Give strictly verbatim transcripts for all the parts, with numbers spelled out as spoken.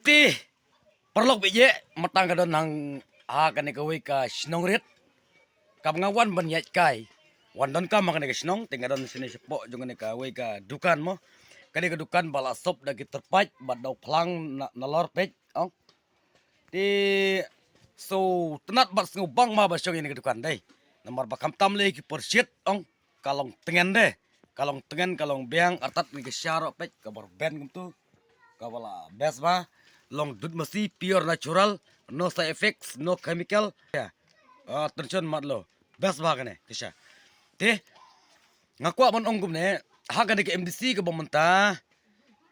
Te paralok bad ïa, mynta nga don hangne ha kane kawei ka shnong rit. Kaba nga wan ban ïaid kai, wan donkam ha kane ka shnong, te nga don shane shapoh jong kane kawei ka dukan mo. Kane ka dukan ba la sop da ki tyrpait bad da u phlang na, nalor peit, ong. Te sngewtynnat bad sngewbang ma ba shong ïa kane ka dukan dei. Namar ba khamtam lei ki por shit, ong, ka long tngen de. Ka long tngen, ka long biang, artat kane ka sha ruh peit, kaba rben kumtu. Kaba la best bha, long dud masi, pure natural, no side effects, no chemical. Ya. Ah, tension mat lo. Best bha kane ka sha. Te nga kwah ban ong kumne, ha kane ka M D C kaba mynta,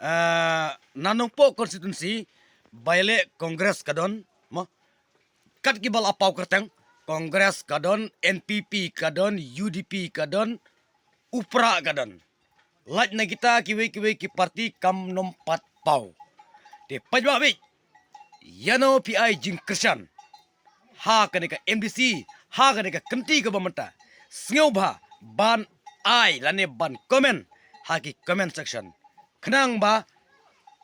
ah, na Nongpoh constituency, ba ïaleh Congress ka don mo. Kat kiba la paw kyrteng, Congress ka don, N P P ka don, U D P ka don, UPRA ka don. Lait na kita kiwei kiwei ki party kam nym pat paw. Te paidbah bad ïa, ïano phi ai jingkyrshan ha kane ka M D C, ha kane ka kynti kaba mynta, sngewbha ban ai lane ban comment ha ki comment section, khnang ba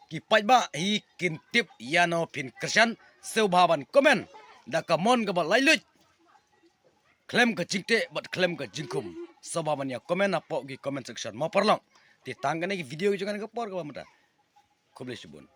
ki paidbah hi kin tip ïano phin kyrshan. Sngewbha ban comment da ka mon kaba laitluid, khlem ka jingteh bad khlem ka jingkhum. Sngewbha ban ïa comment hapoh ki comment section mo paralok. Te tang kane ki video jong kane ka por kaba mynta. Khublei shibun.